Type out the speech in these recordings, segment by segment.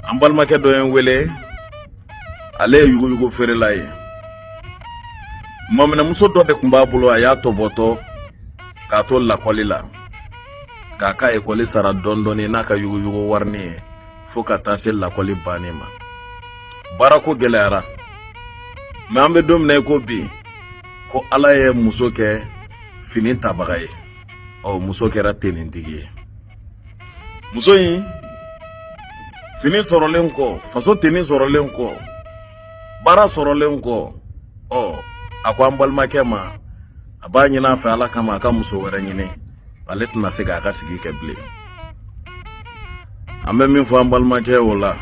An balimakɛ dɔ ye n wele, ale ye yuguyugu feerela ye. Maminɛmuso dɔ de tun b'a bolo, a y'a tɔbɔtɔ k'a to lakɔli la, k'a ka ekɔli sara dɔɔni dɔɔni n'a ka yuguyugu warini ye, fo ka taa se lakɔli bannen ma. Baarako gɛlɛyara, mɛ an bɛ don min na i ko bi, ko Ala ye muso kɛ fini tabaga ye. Ɔ, muso kɛra tenitigi ye. Muso in, fini sɔrɔlen kɔ, faso teni sɔrɔlen kɔ, baara sɔrɔlen kɔ, ɔ, a ko an balimakɛ ma, a b'a ɲini a fɛ Ala kama, a ka muso wɛrɛ ɲini, ale tɛna se k'a ka sigi kɛ bilen. An bɛ min fɔ an balimakɛ o la,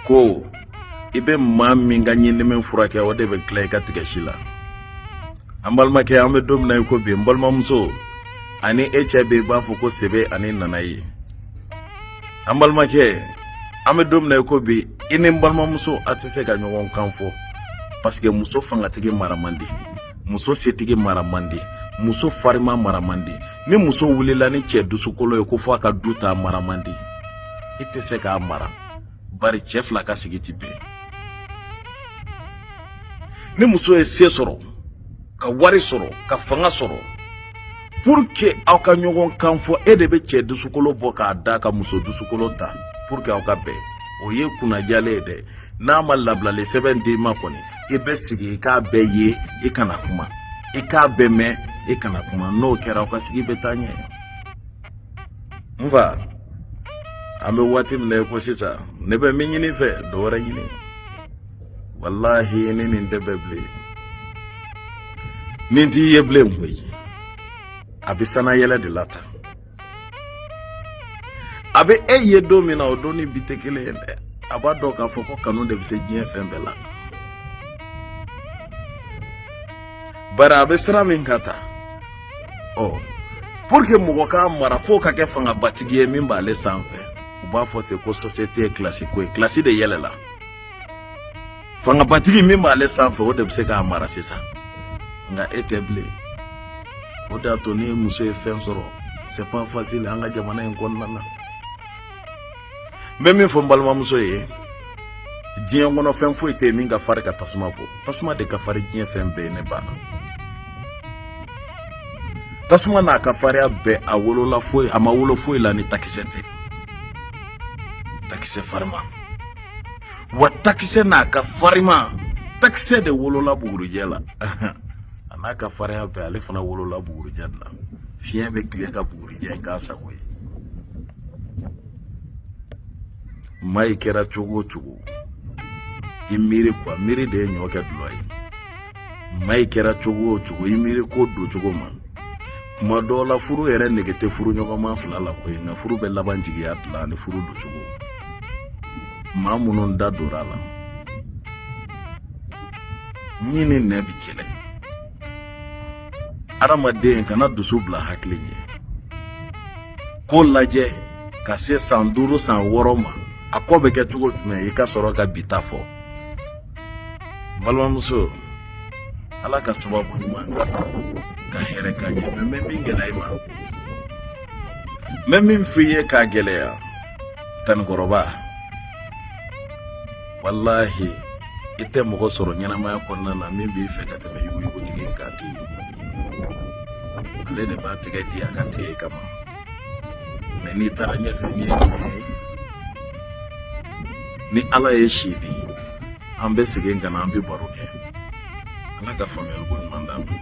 ko i bɛ maa min ka ɲindimi furakɛ, o de bɛ tila i ka tigɛsi la. An balimakɛ, an bɛ don min na i ko bi, n balimamuso ani e cɛ bɛ, i b'a fɔ ko sebe ani nana ye. An balimakɛ, an bɛ don min na i ko bi, i ni n balimamuso a tɛ se ka ɲɔgɔn kan fɔ, parce que muso fangatigi mara man di, muso setigi mara man di, muso farima mara man di. Ni muso wulila ni cɛ dusukolo ye ko fo a ka du ta, mara man di, i tɛ se k'a mara, bari cɛ fila ka sigi ti bɛn. Ni muso ye se sɔrɔ, ka wari sɔrɔ, ka fanga sɔrɔ, pour que aw ka ɲɔgɔn kan fɔ, e de bɛ cɛ dusukolo bɔ k'a da ka muso dusukolo ta pour que aw ka bɛn. O ye kunnajalen ye dɛ. N'a ma labilali sɛbɛn d'i ma kɔni, i bɛ sigi i k'a bɛɛ ye, i kana kuma, i k'a bɛɛ mɛn, i kana kuma. N'o kɛra, aw ka sigi bɛ taa ɲɛ. N fa, an bɛ waati min na i ko sisan, ne bɛ min ɲini fɛ, dɔ wɛrɛ ɲini. Walahi, ni nin tɛ bɛn bilen, nin t'i ye bilen koyi. A bɛ sanayɛlɛ de la tan. A bɛ e ye don min na, o don ni bi tɛ kelen ye dɛ. A b'a dɔn k'a fɔ ko kanu de bɛ se diɲɛ fɛn bɛɛ la, bari a bɛ sira min kan tan, ɔ, pour que mɔgɔ k'a mara, f'o ka kɛ fangabatigi ye min b'ale sanfɛ. U b'a fɔ ten ko société ye kilasi ko ye, kilasi de yɛlɛla. Fangabatigi min b'ale sanfɛ, o de bɛ se k'a mara sisan, nka e tɛ bilen. O de y'a to ni muso ye fɛn sɔrɔ, c'est pas facile an ka jamana in kɔnɔna na. N bɛ min fɔ n balimamuso ye, diɲɛ kɔnɔ fɛn foyi tɛ yen min ka farin ka tasuma bɔ. Tasuma de ka farin diɲɛ fɛn bɛɛ ye. Ne ba, tasuma n'a ka farinya bɛɛ, a wolola foyi, a ma wolo foyi la ni takisɛ tɛ, takisɛ farima. Wa takisɛ n'a ka farima, takisɛ de wolola bugurijɛ la. A n'a ka farinya bɛɛ, ale fana wolola bugurijɛ de la. Fiɲɛ bɛ tile ka bugurijɛ in k'a sago ye. Maa, i kɛra cogo o cogo, i miiri kuwa, miiri de ye ɲɔ kɛ dulɔ ye. Maa, i kɛra cogo o cogo, i miiri ko don cogo ma. Kuma dɔw la, furu yɛrɛ nege tɛ furu ɲɔgɔnma fila la koyi, nka furu bɛ laban jigiya dilan ani furu don cogo. Maa minnu da dora a la, ɲin ni nɛ bi kɛlɛ. Adamaden kana dusu bila hakili ɲɛ. Ko lajɛ ka se san 5, san 6 ma, a ko bɛ kɛ cogo jumɛn, i ka sɔrɔ ka bi ta fɔ. N balimamuso, Ala ka sababu ɲuman kɛ ka hɛrɛ ka ɲɛ. Mɛ n bɛ min gɛlɛya i ma, n bɛ min f'i ye k'a gɛlɛya, tanikɔrɔba, walahi, i tɛ mɔgɔ sɔrɔ ɲɛnamaya kɔnɔna na min b'i fɛ ka tɛmɛ yuguyugutigi in kan. Ten ale de b'a tɛgɛ di a ka tigɛ i kama. Mɛ n'i taara ɲɛfɛ, n'i ye ɲɛ ye, ni Ala ye si di, an bɛ segin ka na, an bɛ baro kɛ. Ala ka faamuyali ko ɲuman d'an ma.